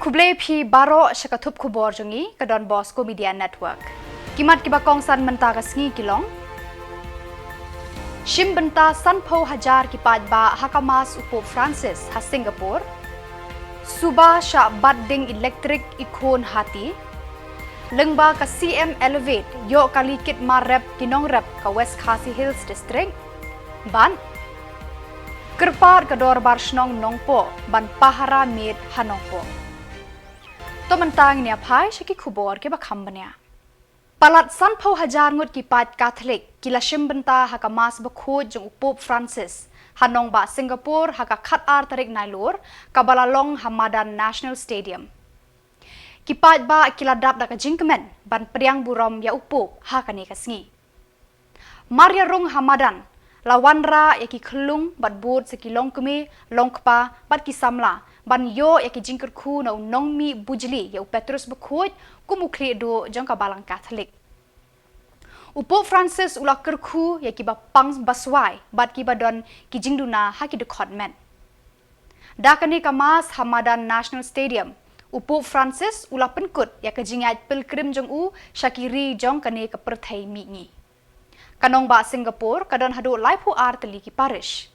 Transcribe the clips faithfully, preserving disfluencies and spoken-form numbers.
Khublei phi baroh sha ka thup khubor jong ngi ka Don Bosco Media Network. Ki mat kiba kongsan mynta ka sngi ki long: Shim bynta sanphew hajar ki paidbah ha ka mass u Pope Francis ha Singapore. Suba shah bat ding elektrik i khun hati. Lyngba ka C M Elevate ïoh kali kit mar rep ki nongrep ka West Khasi Hills District. Bad kyrpad ka Dorbar Shnong Nongpoh ban pahara miet ha Nongpoh. To mynta ngin ïa phai sha ki khubor kiba kham bniah. Palat sanphew hajar ngut ki paid Katholik ki la shim bynta ha ka mass bakhuid jong u Pope Francis ha nongbah Singapore ha ka khatar tarik Nailur, kaba la long ha madan National Stadium. Ki paidbah ki la dap da ka jingkmen ban pdiang burom ïa u Pope ha kane ka sngi. Mar ïa rung ha madan, la wanrah ïa ki khyllung bad bud sa ki longkmie, longkpa bad ki samla ban ïoh ïa ki jingkyrkhu na u nongmih bujli ïa u Petrus Bakhuid kum u khlieh duh jong ka Balang Katholik. U Pope Francis u la kyrkhu ïa kiba pang baswai bad kiba don ki jingduna ha ki dkhot met. Da kane ka mass ha madan National Stadium, u Pope Francis u la pynkut ïa ka jingïaid pilgrim jong u sha ki ri jong kane ka pyrthei mihngi. Ka nongbah Singapore ka don haduh laiphew ar tylli ki parish.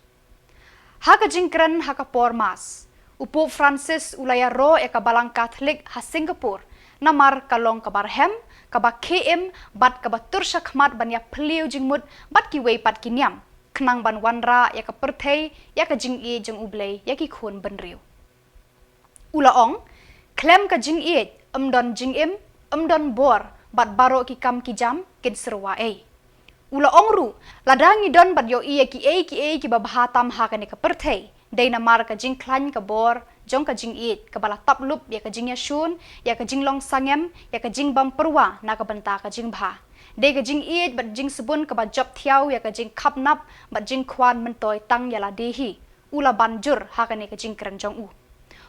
Ha ka jingkren ha ka por mass, u Pope Francis u la ïaroh ïa ka Balang Katholik ha Singapore namar ka long kaba rhem, kaba khie im bad kaba tur shakhmat ban ïa phylliew jingmut bad kiwei pat ki niam, khnang ban wanrah ïa ka pyrthei ïa ka jingïeit jong U Blei ïa ki khun bynriew. U la ong, khlem ka jingïeit, ym don jingim, ym don bor, bad baroh ki kam ki jam kin syrwa ei. U la ong ruh, lada ngi don bad ïohi ïa kiei kiei kiba bha tam ha kane ka pyrthei, dei namar ka jingkhlaiñ ka bor jong ka jingïeit kaba la tap lup ïa ka jingïashun, ïa ka jinglong sangem, ïa ka jingbym pyrwa na ka bynta ka jingbha. Dei ka jingïeit bad jingsbun kaba jop thiaw ïa ka jingkhapnap bad jingkhwan myntoi tang ïa lade hi. U la ban jur ha kane ka jingkren jong u.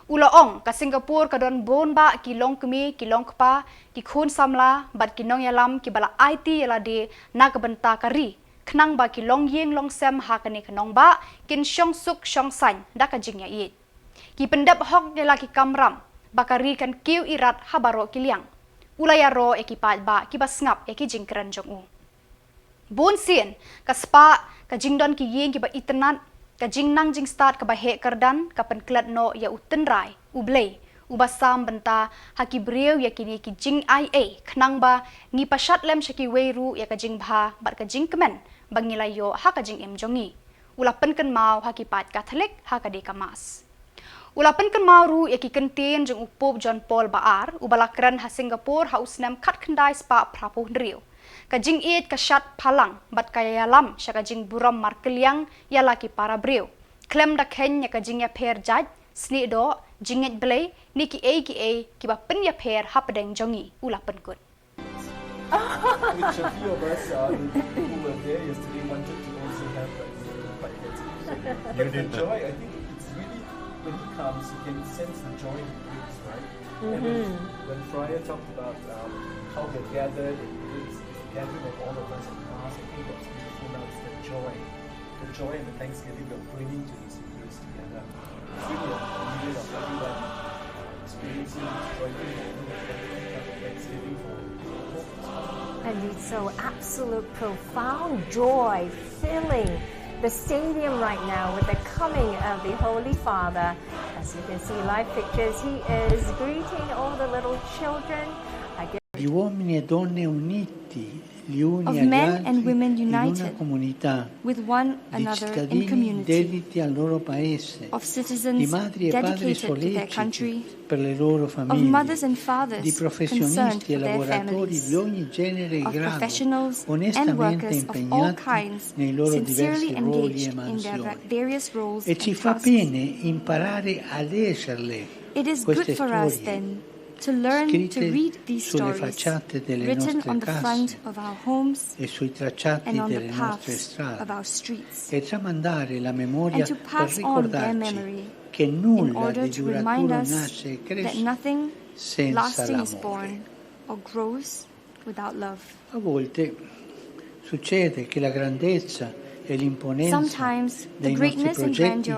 U la ong, ka Singapore ka don bun bah ki longkmie, ki longkpa, ki khun samla bad ki nongïalam kiba la aiti ïa lade na ka bynta ka ri, khnang ba ki longïing longsem ha kane ka nongbah kin shong suk shong saiñ da ka jingïaieit. Ki pyndep hok ïa la ki kamram ba ka ri kan kiew irat ha baroh ki liang. U la ïaroh ïa ki paidbah kiba sngap ïa ki jingkren jong u. Bun sien, ka spah, ka jingdon ki ïing kiba itynnad, ka jingnang jingstad kaba heh kyrdan, ka pynklet noh ïa U Tynrai, U Blei, uba sam bynta ha ki briew ïa kine ki jingaiei, khnang ba ngi pyrshad lem sha kiwei ruh ïa ka jingbha bad ka jingkmen ba ngi la ïoh ha ka jingim jong ngi. U la pynkynmaw ha ki paid Katholik ha ka dei ka Mass. U la pynkynmaw ruh ïa ki kyntien jong u Pope John Paul ba ar, uba la kren ha Singapore ha u snem khatkhyndai spah phraphew hynriew. Ka jingïeit ka shad phalang bad ka ïalam sha ka jingburom markylliang ïa la ki para briew, khlem da kheiñ ïa ka jingïapher jait, snieh doh, jingngeit Blei, ne kiei kiei kiba pynïapher hapdeng jong ngi, u la pynkut. Which a few of us, uh, who were there yesterday wanted to also have that same fight. But the joy, I think it's really, when he comes, you can sense the joy he brings, right? And when, when Friar talked about, um, how they're gathered and it's, it's the gathering of all of us at Mass, I think what's beautiful now is the joy, the joy and the thanksgiving we're bringing to this Eucharist together. It's really a reunion of everyone experiencing this joyful moment of thanksgiving for hope. And it's so absolute profound joy filling the stadium right now with the coming of the Holy Father. As you can see, live pictures, he is greeting all the little children. Again, di uomini e donne uniti gli uni agli altri in una comunità, di cittadini dediti al loro paese, di professionisti e lavoratori onestamente impegnati nei loro diritti. Of men and women united with one another in community, of citizens dedicated to their country, of mothers and fathers concerned for their families, of professionals and workers of all kinds sincerely engaged in their va-, various roles and tasks. E ci fa bene imparare a leggerle queste storie, scritte sulle facciate delle nostre case e sui tracciati delle nostre strade, e tramandare la memoria per ricordarci che nulla di duraturo nasce e cresce senza l'amore. A volte succede che la grandezza e l'imponenza dei nostri progetti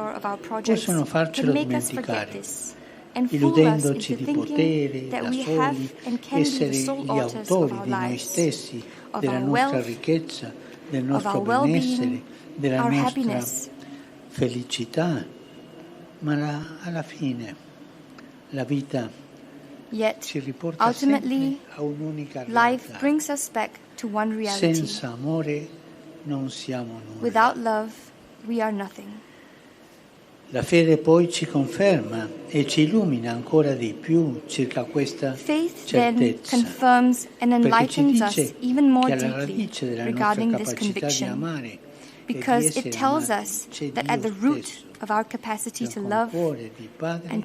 possono farcelo dimenticare. illudendoci di potere, da soli essere gli autori di noi stessi, della nostra ricchezza, del nostro benessere, della nostra felicità. Ma la- alla fine la vita ci riporta sempre a un'unica realtà. Senza amore non siamo nulla. La fede poi ci conferma e ci illumina ancora di più circa questa certezza, perché ci dice che alla radice della nostra capacità di amare e di essere amati c'è Dio stesso, che con cuore di padre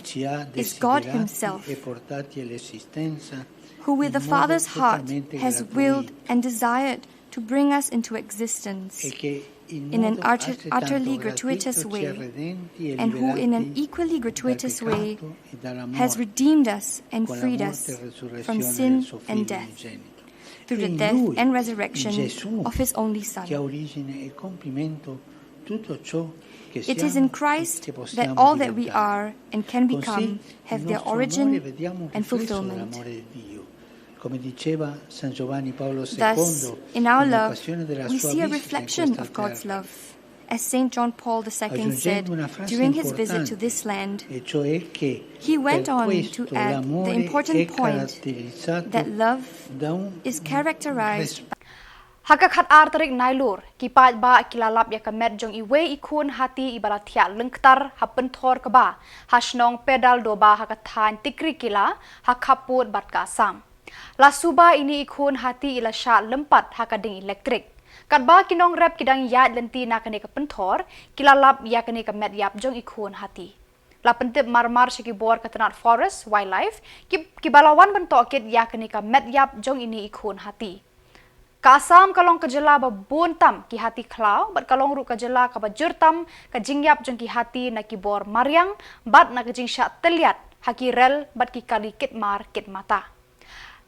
ci ha desiderati e portati all'esistenza in modo totalmente gratuito. To bring us into existence in an utter- utterly gratuitous way, and who, in an equally gratuitous way, has redeemed us and freed us from sin and death through the death and resurrection of his only Son. It is in Christ that all that we are and can become have their origin and fulfillment. Thus, in our love, we see a reflection of God's love, as Saint John Paul the Second said during his visit to this land. He went on to add the important point that love is characterized Ha ka khatar tarik Nailur, ki paidbah ki la lap ïa ka met jong iwei i khun hati iba la thiah lyngktar ha pynthor kba ha shnong Pedal Doba ha ka thaiñ Tikrikilla ha khappud bad ka Assam. La suba ine i khun hati i la shah lympat ha ka ding elektrik. Katba ki nongrep ki dang ïaid lynti na kane ka pynthor, ki la lap ïa kane ka met ïap jong i khun hati. La pyntip marmar sha ki bor ka tnat Forest Wildlife, ki, kiba la wan ban tohkit ïa kane ka met ïap jong ine i khun hati. Ka Assam ka long ka jylla ba bun tam ki hati khlaw, bad ka long ruh ka jylla kaba jur tam ka jingïap jong ki hati na ki bor mariang, bad na ka jingshah tylliat ha ki rel bad ki kali kit mar kit mata.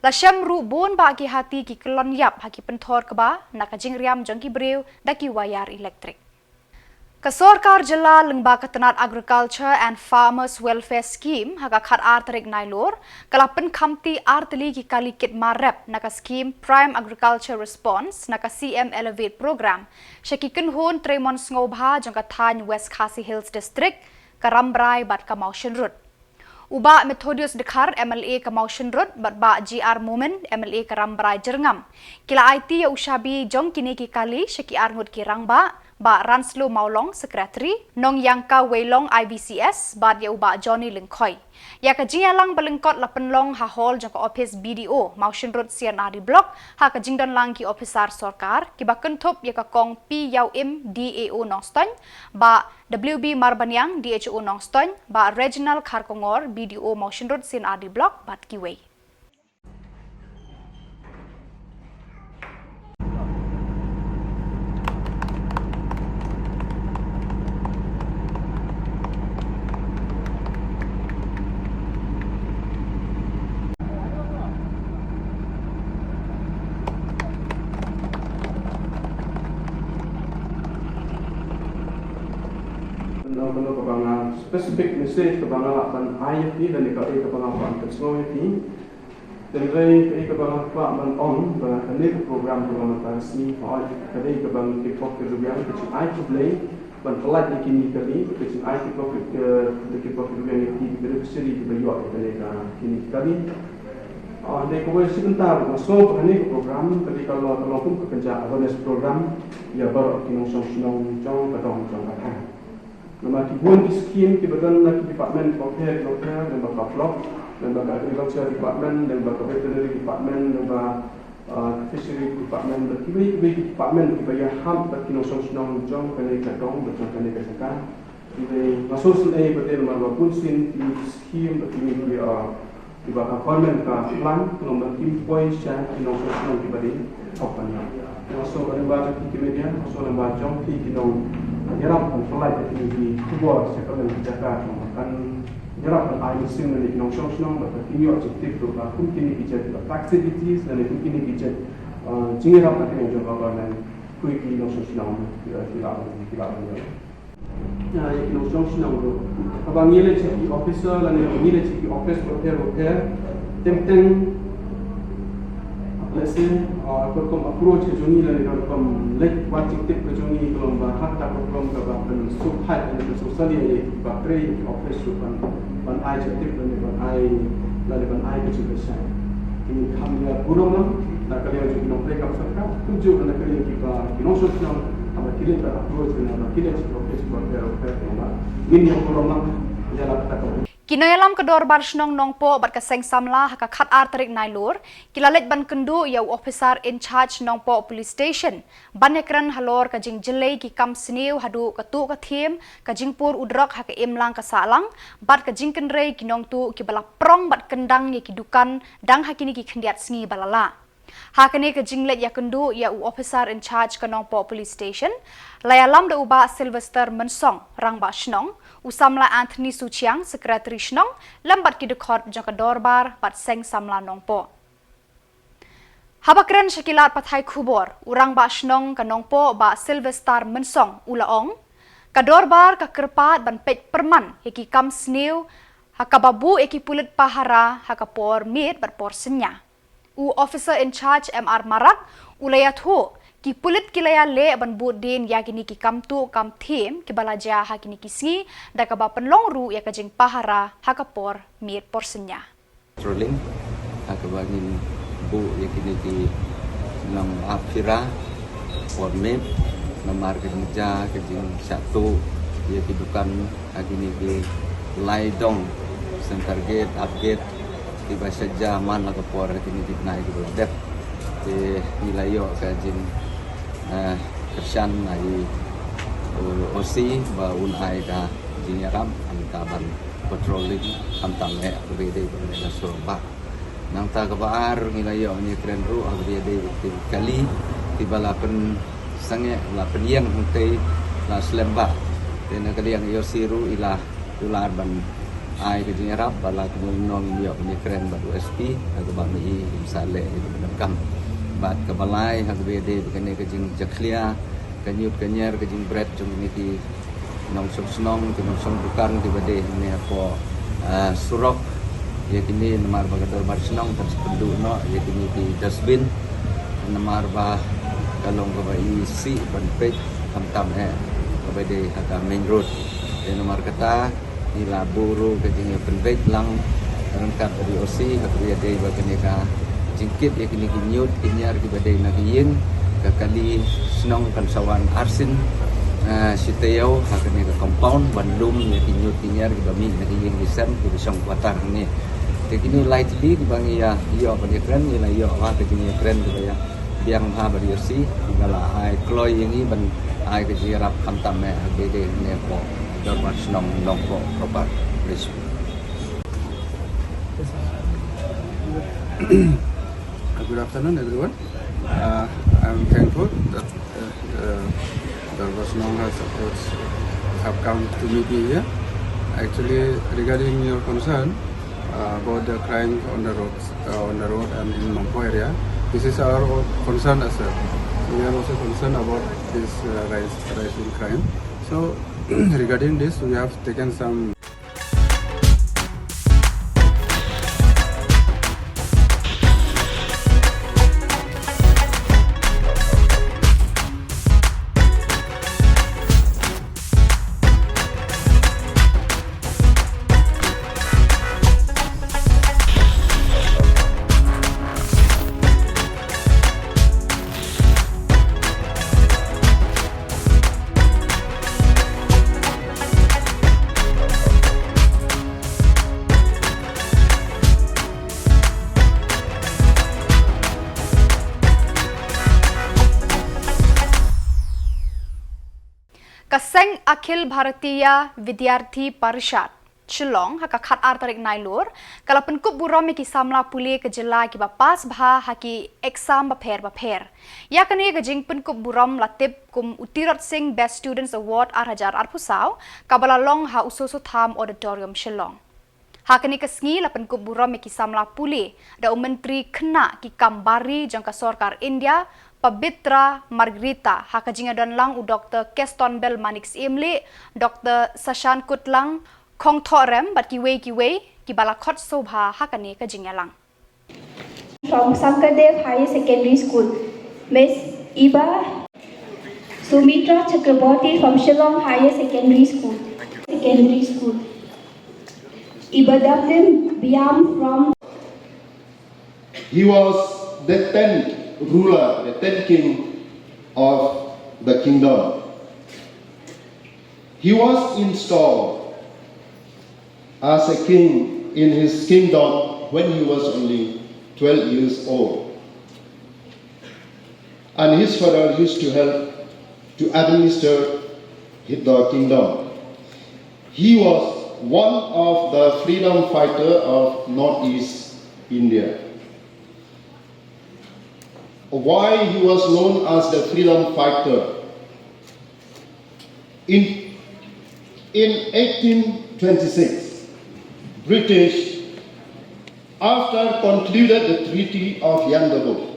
La shem ruh bun bah ki hati ki kyllon ïap ha ki pynthor kba na ka jingriam jong ki briew da ki wire elektrik. Ka sorkar jylla lyngba ka tnat Agriculture and Farmers Welfare Scheme ha ka khatar tarik Nailur, ka la pynkhamti artylli ki kali kit mar rep na ka scheme Prime Agriculture Response na ka C M Elevate Programme sha ki kynhun trei mon sngewbha jong ka thaiñ West Khasi Hills District, ka Rambrai bad ka Mawshynrut. U Bah Methodius Dkhar, M L A ka Mawshynrut, bad Bah G R Momin, M L A ka Rambrai Jyrngam, ki la aiti ïa u shabi jong kine ki kali sha ki arngut ki rangbah, Bah Ranslow Mawlong, Secretary, Nongïangka Weilong, I V C S, bad ïa u Bah Johnny Lyngkhoi. Ïa ka jingïalang ba lyngkot la pynlong ha hall jong ka ophis B D O Mawshynrut C and R D Block, ha ka jingdon lang ki ophisar sorkar kiba kynthup ïa ka Kong P Yaw Im, D A O Nongstoiñ, Bah W B Marbaniang, D H O Nongstoiñ, Bah Reginald Kharkongor, B D O Mawshynrut C and R D Block, bad kiwei. Kano kano kaba nga specific message kaba nga lah ban ai ïa phi, lane kaei kaba nga lah ban pynsngew ïa phi. Hynrei kaei kaba nga kwah ban ong ba kane ka program kaba mynta ka sngi, hooid, ka dei kaba ngi kick off ki ruh ïa ka jingai khublei ban pynlait ïa kine ki kali, ka jingai kick off ki, ki kick off ki ruh ïa ki beneficiary kiba ïoh ïa kane ka kine ki kali. Ah, hynrei kawei shi bynta ruh nga sngew ba kane ka program ka dei ka long, ka long kum ka kynja awareness program ïa baroh ki nongshong shnong jong ka dong jong ka thaiñ. Namar ki bun ki skim kiba don na ki department kiba pher kiba pher, lyngba ka block, lyngba ka agriculture department, lyngba ka veterinary department, lyngba, ah, ka fishery department, bad kiwei kiwei ki department kiba ïahap bad ki nongshong shnong jong kane ka dong bad jong kane ka jaka. Hynrei nga sngewsynei ba dei namar ba bun sien ki skim bad kine ki, ah, kiba ka government ka plan, ka long ba kim poi sha ki nongshong shnong kiba dei hok ban ïoh. Nga sngew ba lyngba jong phi ki media, nga sngew lyngba jong phi ki nongïarap ban pynlait ïa kine ki khubor sha kylleng ki jaka, ka long ba kan ïarap ban ai mynsiem lane ki nongshong shnong ba kin ïoh jingtip ruh ba kum kine ki jait ba taxi duties lane kum kine ki jait, eh, jingïarap na ka liang jong ka government, khuid ki nongshong shnong, eh, ki lah ban, ki lah ban ïoh. Ah, ïa ki nongshong shnong ruh. Haba ngi leit sha ki officer lane ngi leit sha ki office bapher bapher, teng teng, let's say, ah, ka rukom approach ka jong ngi lane ka rukom leit wad jingtip ka jong ngi ka long ba ha kata ka rukom kaba pynsngewthuh lane pynsngewsih ïa kiba trei ïa ki office ruh ban, ban ai jingtip lane ban ai lane ban ai ka jingkyrshan. Kine ki kham ïa burom lang na ka liang jong ki nongtrei kam sorkar, kumjuh na ka liang kiba ki nongshong shnong haba ki leit ban approach lane haba ki leit sha ki office bapher bapher ka long ba ngin ïa burom lang ïa la kata ka Ki nongïalam ka Dorbar Shnong Nongpoh bad ka Seng Samla ha ka khatar tarik Nailur, ki la leit ban kynduh ïa u Officer in Charge Nongpoh Police Station ban ïakren halor ka jingjyllei ki kam sniew haduh ka tuh ka thiem, ka jingpur u drok ha ka imlang ka sahlang, bad ka jingkynrei ki nongtuh kiba la prong bad kyndang ïa ki dukan dang ha kine ki khyndiat sngi ba la lah. Ha kane ka jingleit ïakynduh ïa u Officer in Charge ka Nongpoh Police Station, la ïalam da u Bah Sylvester Mynsong, Rangbah Shnong, u Samla Anthony Suchiang, Secretary Shnong, lem bad ki dkhot jong ka Dorbar bad Seng Samla Nongpoh. Haba kren sha ki lad pathai khubor, u Rangbah Shnong ka Nongpoh Bah Sylvester Mynsong u la ong, ka Dorbar ka kyrpad ban peit pyrman ïa ki kam sniew ha kaba buh ïa ki pulit pahara ha ka por miet bad por synñia. U Officer in Charge M R Marak u la ïathuh, ki pulit ki la ïaleh ban bud dien ïa kine ki kam tuh kam thiem kiba la jia ha kine ki sngi, da kaba pynlong ruh ïa ka jingpahara ha ka por miet por synñia. Patrolling ha kaba ngin buh ïa kine ki nongap phira por miet, namar ka jingjia ka jingshah tuh ïa ki dukan ha kine ki lai dong, Center Gate, Up Gate, kiba shah jia man la ka por ha kine ki tnai kiba la dep. Te ngi la ïoh ka jing, eh, kyrshan na i, uh, O C ba un ai ka jingïarap hangta ban patrolling khamtam eh ha kaba ïadei bad ka surok bah. Nangta kaba ar ngi la ïoh ban ïakren ruh ha kaba ïadei bad ki kali kiba la pynsangeh, la pynïeng hangtei, la slem bah. Te na ka liang i O C ruh i la kular ban ai ka jingïarap, bad la kumno ngi ïoh ban ïakren bad u S P ha kaba ma i im sa leh ïa kaba donkam. Bad kaba lai ha kaba ïadei bad kane ka jingjakhlia ka ñiut ka ñiar ka jingbret jong kine ki nongshong shnong, ki nongshong dukan kiba dei hangne hapoh, ah, surok. Ïa kine namar ba ka Dorbar Shnong kan sa pynduh noh ïa kine ki dustbin, namar ba ka long kaba isih ban peit khamtam eh kaba dei ha ka main road. Te namar kata ngi la buh ruh ka jingïapynbeit lang ryngkat bad i O C ha kaba ïadei bad kane ka jingkit ïa kine ki ñiut ki ñiar kiba dei na ki ïing. Ka kali shnong kan sa wan arsien, eh, shi taïew ha kane ka compound ban lum ïa ki ñiut ki ñiar kiba mih na ki ïing ki sem kiba shong quarter hangne. Te kine lai tylli kiba ngi ïa ïoh ban ïakren, ngi la ïoh ha ka jingïakren kiba ïa biang bha bad i O C, kiba la ai kloi ïa ngi ban ai ka jingïarap khamtam eh ha kaba dei hangne hapoh Dorbar Shnong Nongpoh proper. Good afternoon, everyone. Uh, I'm thankful that, uh, uh, Dorbar Shnong has approached, have come to meet me here. Actually, regarding your concern, uh, about the crime on the roads, uh, on the road and in Nongpoh area, this is our own concern as well. We are also concerned about this, uh, rise, rising crime. So, regarding this, we have taken some Ka seng Akhil Bharatiya Vidyarthi Parishad Shillong ha ka khatar tarik Nailur ka la pynkup burom ïa ki samla pule ka jylla kiba pass bha ha ki exam bapher bapher. Ïa kane ka jingpynkup burom la tip kum u Tirot Singh Best Students Award ar hajar arphew saw, kaba la long ha u Soso Tham Auditorium Shillong. Ha kane ka sngi la pynkup burom ïa ki samla pule da u Myntri Khynnah ki Kam Bari jong ka Sorkar India, Pabitra Margarita, ha ka jingïadonlang u Doktor Keston Bell Manik Syiem Lih, Doktor Sashan Kutlang, Khongthoh Rem bad kiwei kiwei kiba la khot sngewbha ha kane ka jingïalang. From Sankardev Higher Secondary School, Miss Iba. Sumitra Chakraborty from Shillong Higher Secondary School. Secondary School. Iba Damlim Biam from He was the tenth ruler, the tenth king of the kingdom. He was installed as a king in his kingdom when he was only twelve years old. And his father used to help to administer the kingdom. He was one of the freedom fighter of Northeast India. Why he was known as the freedom fighter? In, in eighteen twenty-six, British, after concluded the Treaty of Yandabo,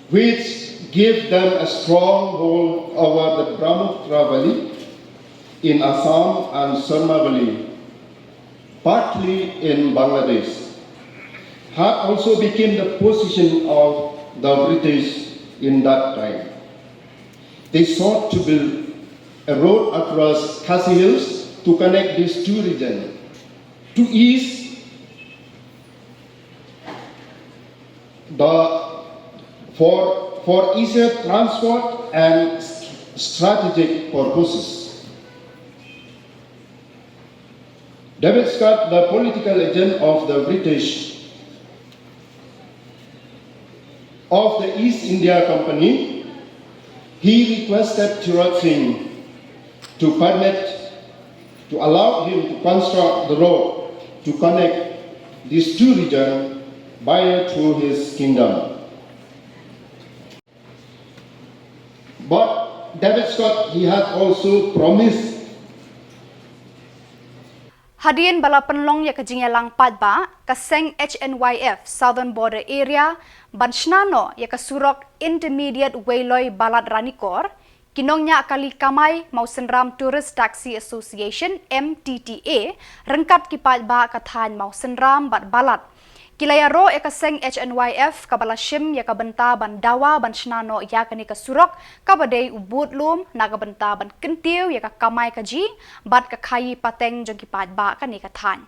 which gave them a stronghold over the Brahmaputra Valley in Assam and Surma Valley, partly in Bangladesh, had also become the position of the British in that time. They sought to build a road across Khasi Hills to connect these two regions. To east, the, for, for easier transport and strategic purposes. David Scott, the political agent of the British of the East India Company, he requested Tirot Singh to permit, to allow him to construct the road to connect these two regions via through his kingdom. But David Scott, he had also promised. Hadien ba la pynlong ïa ka jingïalang paidbah, ka seng H N Y F Southern Border Area ban shna noh ïa ka surok Intermediate Weiloi Balat Ranikor, ki nongñiah kali kamai Mawsynram Tourist Taxi Association, M T T A, ryngkat ki paidbah ka thaiñ Mawsynram bad Balat. Ki la ïaroh ïa ka seng H N Y F kaba la shim ïa ka bynta ban dawa ban shna noh ïa kane ka surok kaba dei u budlum na ka bynta ban kyntiew ïa ka kamai kajih bad ka khaïi pateng jong ki paidbah kane ka thaiñ.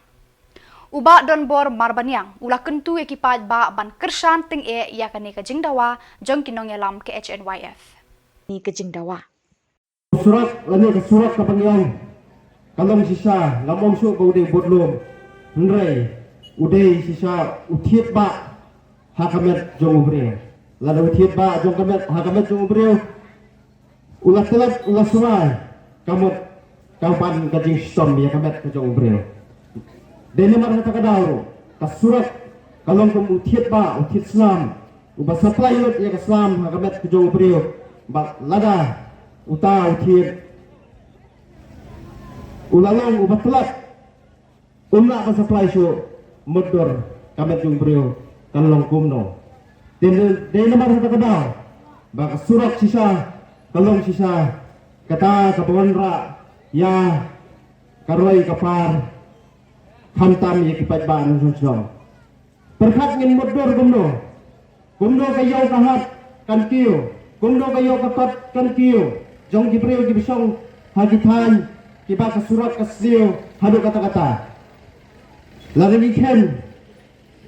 U Bah Donbor Marbaniang u la kyntu ïa ki paidbah ban kyrshan tyngeh ïa kane ka jingdawa jong ki nongïalam ka H N Y F. Ni ka jingdawa. Surok, lane ka surok kaba ngi ong ka long shisha, ngam ong shuh ba u dei budlum. Hynrei u dei shisha u thied bah ha ka met jong u briew. Lada u thied bah jong ka met, ha ka met jong u briew, u la tlot, u la suwai, ka mut ka ban ka jingshitom ïa ka met ka jong u briew. Dei namar kata ka daw ruh ka surok ka long kum u thied bah, u thied snam uba supply lut ïa ka snam ha ka met ka jong u briew. Bad lada uta u thied u la long uba tlot, um lah ban supply shuh, mutdur ka met jong u briew kan long kumno. Te dei namar kata ka daw ba ka surok shisha ka long shisha kata kaba wanrah ïa ka roi ka par, khamtam ïa ki paidbah nongshong shnong. Pyrkhat ngin mutdur kumno. Kumno ka ïew ka hat kan kiew, kumno ka ïew ka kot kan kiew jong ki briew kiba shong ha ki thaiñ kiba ka surok ka sniew haduh katta katta. Lada ngi khein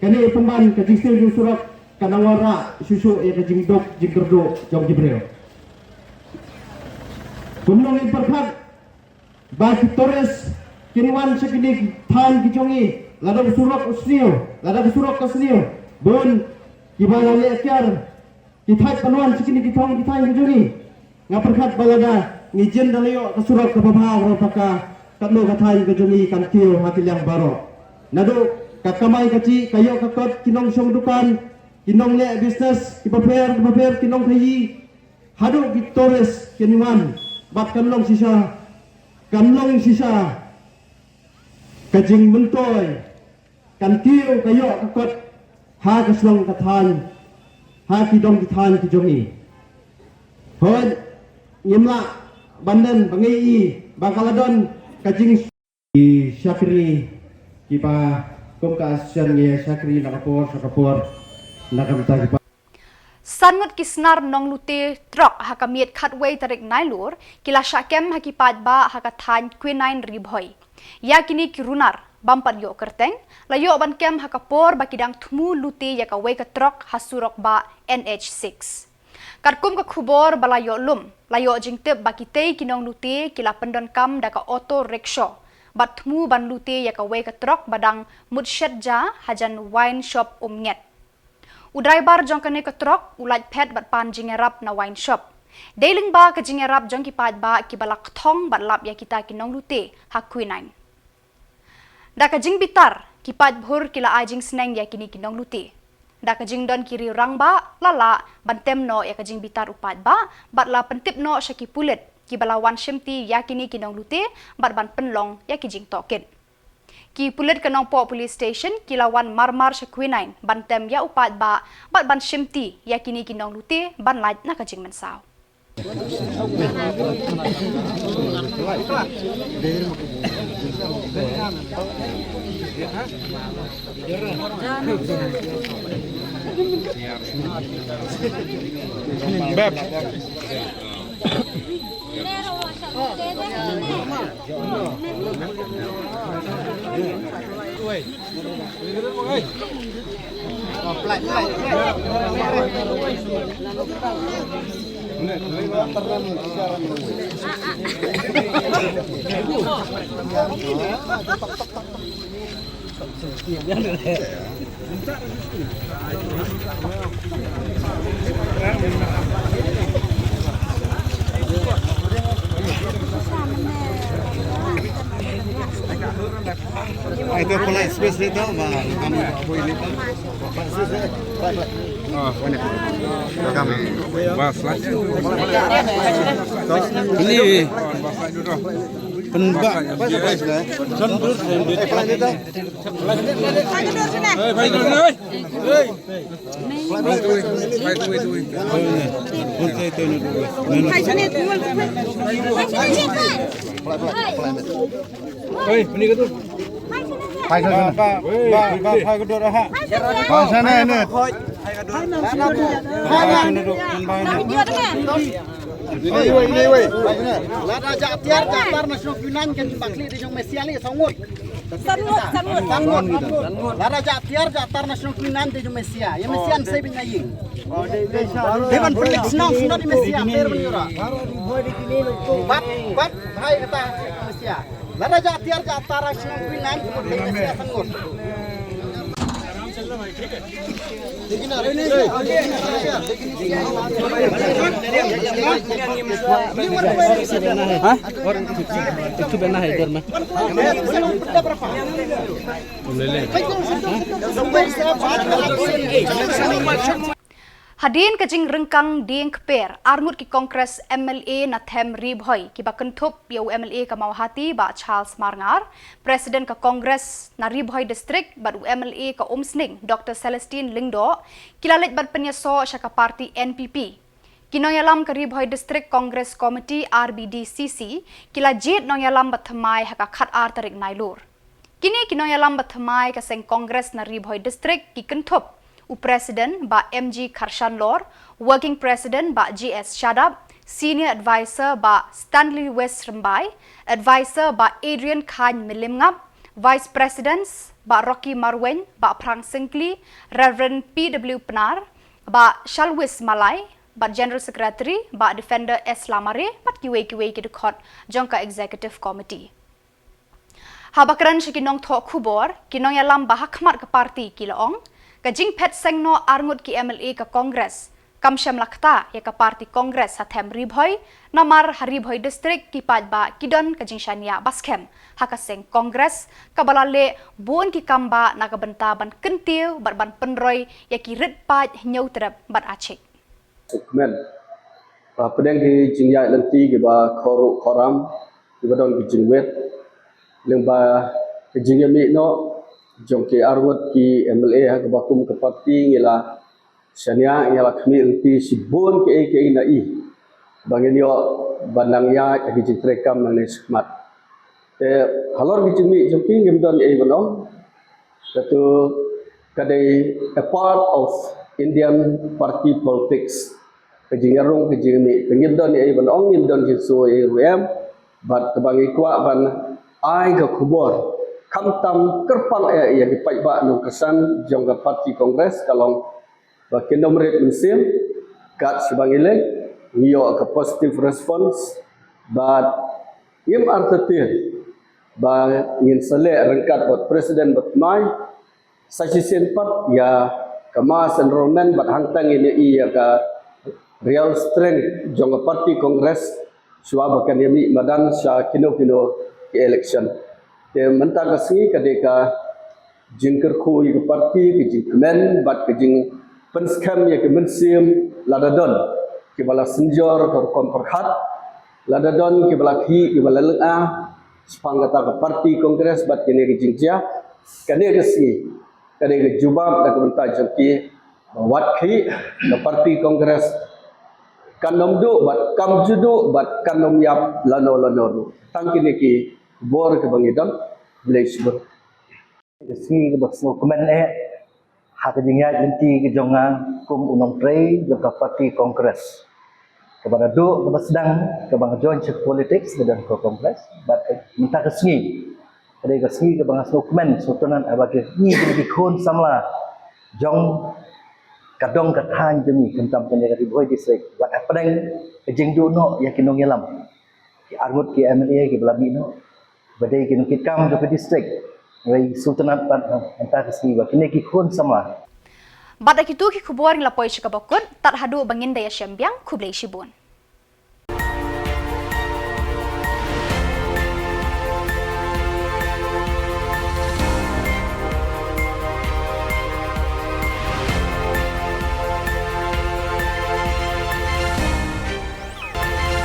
kane i pynban ka jingsniew jong surok, kan nang wanrah shuh shuh ïa ka jingduk jingkyrduh jong ki briew. Kumno ngin pyrkhat ba ki tourist kin wan sha kine ki thaiñ ki jong ngi, lada ka surok u sniew, lada ka surok ka sniew, bun kiba la leh kiar ki thait ban wan sha kine ki thong ki thaiñ ki jong ngi. Nga pyrkhat ba lada ngi jin da la ïoh ka surok kaba bha, ka roi paka, katno ka thaiñ ka jong ngi kan kiew ha ki liang baroh. Naduh ka kamai kajih, ka ïoh ka kot, ki nongshong dukan, ki nongleh business kiba pher kiba pher, ki nongkhaïi, haduh ki tourist kin wan, bad kan long shisha, kan long shisha ka jingmyntoi, kan kiew ka ïoh ka kot ha ka shnong ka thaiñ ha ki dong ki thaiñ ki jong ngi. Hooid, ngim lah ban len ba ngi i ba ka la don ka jing ki shakri kiba kum ka sien ngi shakri na ka por sha ka por na ka bynta kiba. San ngut ki snar nonglute trok ha ka miet khatwei tarik Nailur ki la shah kem ha ki paidbah ha ka thaiñ Quinine Ri Bhoi. Ïa kine ki runar bym pat ïoh kyrteng la ïoh ban kem ha ka por ba ki dang thmu lute ïa kawei ka trok ha surok bah N H six. Katkum ka khubor ba la ïoh lum, la ïoh jingtip ba kitei ki nonglute ki la pyndonkam da ka auto rickshaw bad thmu ban lute ïa kawei ka trok ba dang mut shet ja hajan wine shop Umnget. U driver jong kane ka trok u lait phet bad pan jingïarap na wine shop. Dei lyngba ka jingïarap jong ki paidbah kiba la kthong bad lap ïa kita ki nonglute ha Quinine. Da ka jingbitar, ki paidbhur ki la ai jingsneng ïa kine ki nonglute. Da ka jingdon ki riew rangbah, la lah ban tem noh ïa ka jingbitar u paidbah bad la pyntip noh sha ki pulit kiba la wan shimti ïa kine ki nonglute bad ban pynlong ïa ki jingtohkit. Ki pulit ka Nongpoh Police Station ki la wan marmar sha Quinine ban tem ïa u paidbah bad ban shimti ïa kine ki nonglute ban lait na ka jingmynsaw. Ai to polite space ni to ma kam ko ini to. Bas lah. Ini. Pynbak. Kan dur sendiri. Pynbak. Lada jah tiar jah tar na shnong Kuinan kan bakli di jong Mesia li sangut. Sangut, sangut. Sangut. Lada jah tiar jah tar na shnong Kuinan di jong Mesia. Ïa Mesia an sei bin na ïing. Dei ban pynleit shnong shnong di Mesia per ban ïura. Bat bat hai kata Mesia. Lada jah tiar jah tar na shnong Kuinan di Mesia sangut. Hadien ka jingryngkang dieng kper, arngut ki Congress M L A na them Ri Bhoi kiba kynthup ïa u M L A ka Mawhati Bah Charles Marngar, President ka Congress na Ri Bhoi District bad u M L A ka Umsning Dr Celestine Lyngdoh ki la leit ban pynïasoh sha ka party N P P. Ki nongïalam ka Ri Bhoi District Congress Committee R B D C C ki la jied nongïalam ba thymmai ha ka khatar tarik Nailur. Kine ki nongïalam ba thymmai ka seng Congress na Ri Bhoi District ki kynthup u President Bah M G Kharshanlor, Working President Bah G S Shadap, Senior Advisor Bah Stanley West Rymbai, Advisor Bah Adrian Khain Mylliem Ngap, Vice Presidents Bah Rocky Marwein, Bah Phrang Syngkli, Reverend P W Pnar, Bah Shalwis Malai, bad General Secretary Bah Defender S Lamare bad kiwei kiwei ki dkhot jong ka Executive Committee. Haba kren sha ki nongthoh khubor, ki nongïalam ba ha khmat ka party ki la ong, ka jingphet seng noh arngut ki M L A ka Congress kam shym la kta ïa ka party Congress ha them Ri Bhoi, namar ha Ri Bhoi District ki paidbah ki don ka jingshaniah ba skhem ha ka seng Congress kaba la leh bun ki kam ba na ka bynta ban kyntiew bad ban pynroi ïa ki rit paid Hynñiewtrep bad Achik. Kmen. Ba pdeng ki jingïaid lynti kiba khor ruh khor ram kiba don ki jingwit lyngba ki jingïamih noh jong ki arngut ki M L A ha kaba kum ka party ngi la shaniah, ngi la khmih lynti shibun kiei kiei na i ba ngin ïoh ban nang ïaid ha ki jingtrei kam nangne shakhmat. Te halor ki jingmih jong ki ngim don ei ban ong. Katu ka dei a part of Indian party politics. Ka jingïarung ka jingmih, te ngim don ei ban ong, ngim don jingsngew ei ruh em. Bad kaba ngi kwah ban ai ka khubor khamtam kyrpang eh ïa ki paidbah nongkyrshan jong ka party Congress ka long ba kin ym rit mynsiem, kat shaba ngi leit ngi ïoh ka positive response. Bad ngim artatien ba ngin sa leh ryngkat bad president bad mai, sa shisien pat ïa ka mass enrollment bad hangta ngin ïohi ïa ka real strength jong ka party Congress shuwa ba kan ïa mih madan sha kino kino ki election. Te mynta ka sngi ka dei ka jingkyrkhu ïa ka party, ka jingkmen bad ka jingpynskhem ïa ka mynsiem lada don kiba la synjor ka rukom pyrkhat, lada don kiba la khih, kiba la lynga shaphang kata ka party Congress bad kine ki jingjia. Kane ka sngi ka dei ka jubab na ka bynta jong ki ba wat khih, ka party Congress kan ym duh bad kam ju duh bad kan ym ïap lano lano ruh. Tang kine ki khubor kiba ngi don. Khublei shibun. Ka sngi kaba sngewkmen eh ha ka jingïaid lynti ka jong nga kum u nongtrei jong ka party Congress. Kaba naduh kaba sdang kaba nga join sha ka politics ka don ka Congress, bad mynta ka sngi ka dei ka sngi kaba nga sngewkmen sngewtynnat ba ki, ngi ki khun samla jong ka dong ka thaiñ jong ngi, khamtam kane ka Ri Bhoi District, wat hapdeng ka jingduh noh ïa ki nongïalam, ki arngut ki M L A kiba la mih noh, ba dei ki nongkitkam jong ka district. Ngi sngewtynnat bad mynta ka sngi ba kine ki khun samla. Bad da kitu ki khubor ngi la poi sha kaba kut, tad haduh ba ngin da ïashem biang, khublei shibun.